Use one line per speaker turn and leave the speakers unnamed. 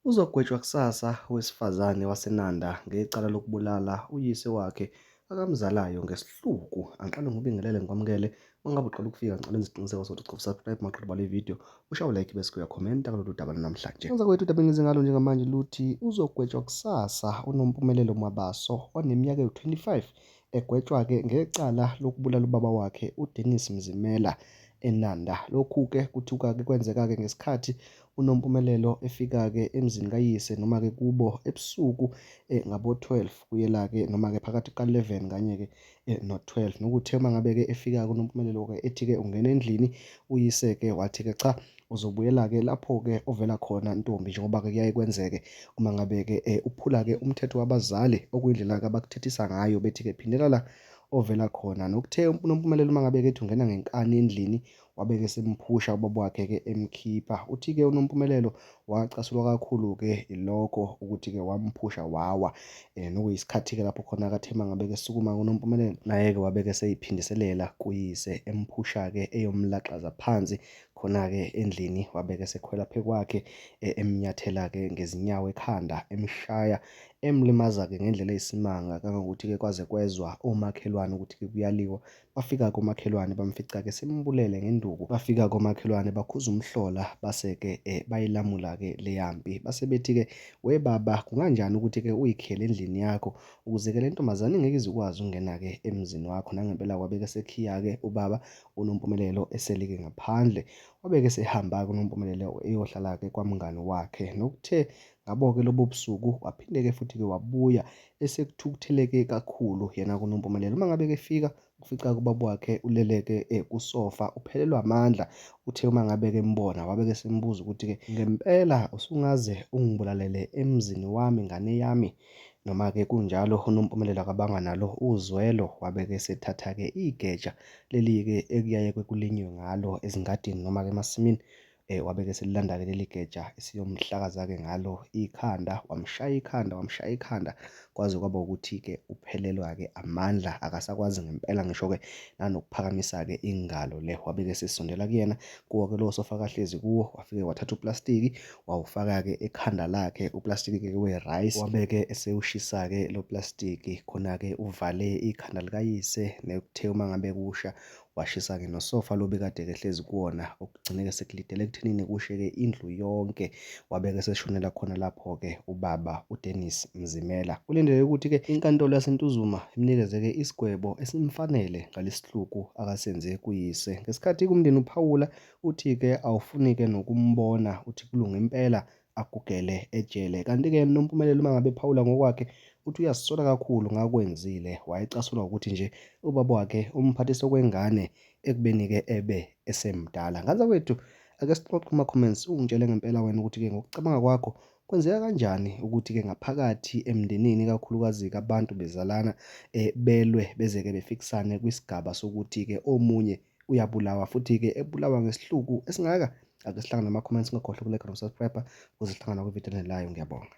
Uzogwetshwa kusasa owesifazane waseNanda ngecala lokubulala uyise wakhe akamzalayo ngesihluku. Angiqale ngikubingelele ngikwamukele. Uma ngabe uqala ukufika ngicela wenze isiqiniseko sokuthi ucofa subscribe maqeda ubale ividiyo, ushaye u-like bese uyakhomenta kulolu daba lwanamhlanje. Ngenza kwethu udaba engize ngalo njengamanje luthi uzogwetshwa kusasa uNompumelelo Mabaso oneminyaka ewu-25 egwetshwa-ke ngecala lokubulala ubaba wakhe uDennis Mzimela eNanda. Lokhu-ke kuthiwa-ke kwenzeka-ke ngesikhathi uNompumelelo efika-ke emzini kayise noma-ke kubo ebusuku ngabo-12 kuyela-ke noma-ke phakathi kuka-11 kanye-ke no-12. Nokuthe uma ngabe-ke efika-ke uNompumelelo-ke ethi-ke ungena endlini uyise-ke wathi-ke cha uzobuyela-ke lapho-ke ovela khona ntombi njengoba-ke kuyaye kwenzeke uma ngabe-ke uphula-ke umthetho wabazali okuyindlela-ke abakuthethisa ngayo bethi-ke phindela la ovela khona. Nokuthe uNompumelelo uma ngabe-ke ethi ungena ngenkani endlini Wabe ke semphusha ubaba wakhe ke emkhipha. Uthi ke uNompumelelo wacasulwa kakhulu ke ilokho ukuthi ke wamphusha wawa. Nokuyisikhathi ke lapho khona akathe mangabe ke sukuma uNompumelelo naye ke wabe ke seyiphindiselela kuyise emphusha ke eyomlaxaza phansi khona ke endlini wabe ke sekhwela phekwakhe emnyathela ke ngezinyawo ekhanda emshaya emlimaza ke ngendlela eyisimanga kangangokuthi ke kwaze kwezwa omakhelwane ukuthi ke kuyaliwa. Bafika komakhelwane bamfica-ke sembulele ngenduku. Bafika komakhelwane bakhuza umhlola base-ke bayilamula-ke leya mpi. Base bethi-ke, We baba kunganjani ukuthi-ke uyikhiyele endlini yakho ukuze-ke le ntombazane ingeke ize ikwazi ukungena-ke emzini wakho. Nangempela wabe-ke esekhiya-ke ubaba uNompumelelo esele-ke ngaphandle. Wabe-ke esehamba-ke uNompumelelo eyohlala-ke kwamngani wakhe. Nokuthe ngabo-ke lobo busuku waphinde-ke futhi-ke wabuya Esekuthukutheleke kakhulu yena kuNompumelelo. Uma ngabe-ke efika ufica ubaba wakhe ulele-ke kusofa uphelelwa amandla. Uthe uma ngabe-ke embona wabe-ke esembuza ukuthi-ke ngempela usungaze ungibulalele emzini wami ngane yami? Noma-ke kunjalo uNompumelelo akabanga nalo uzwelo wabe-ke esethatha-ke igeja leli-ke ekuyaye-ke kulinywe ngalo ezingadini noma-ke emasimini Wabe-ke eselilanda-ke leli geja esiyomhlakaza-ke ngalo ikhanda, wamshaya ikhanda, wamshaya ikhanda kwaze kwaba ukuthi-ke uphelelwa-ke amandla, akasakwazi ngempela ngisho-ke nanokuphakamisa-ke ingalo le. Wabe-ke esesondela kuyena kuwo-ke lowo sofa akahlezi kuwo, wafike wathatha uplastiki wawufaka-ke ekhanda lakhe, uplastiki-ke we-rice. Wabe-ke esewushisa-ke lo plastiki khona-ke uvale ikhanda likayise nekuthe uma ngabe kusha Washisa-ke nosofa lo obekade-ke ehlezi kuwona, okugcine-ke sekulidele ekuthenini kushe-ke indlu yonke. Wabe-ke eseshonela khona lapho-ke ubaba uDennis Mzimela. Kulindeleke ukuthi-ke inkantolo yaseNtuzuma imnikeze-ke isigwebo esimfanele ngalesihluku akasenze kuyise. Ngesikhathi umndeni uphawula, uthi-ke awufuni-ke nokumbona, uthi kulunge impela agugele ejele. Kanti-ke noMpumelelo uma ngabe ephawula ngokwakhe uthi uyazisola kakhulu ngakwenzile, wayecasulwa ukuthi nje ubaba wakhe umphathisa okwengane ekubeni-ke ebe esemdala. Ngane zakwethu ake sixoxe kuma-comments ungitshele ngempela wena ukuthi-ke ngokucabanga kwakho kwenzeka kanjani ukuthi-ke ngaphakathi emndenini ikakhulukazi-ke abantu bezalana belwe beze-ke befikisane kwisigaba sokuthi-ke omunye uyabulawa futhi-ke ebulawa ngesihluku esingaka. Ake sihlangane nama-comments ungakhohlwa uku-like noku-subscribe ukuze sihlangane kwividiyo elandelayo. Ngiyabonga.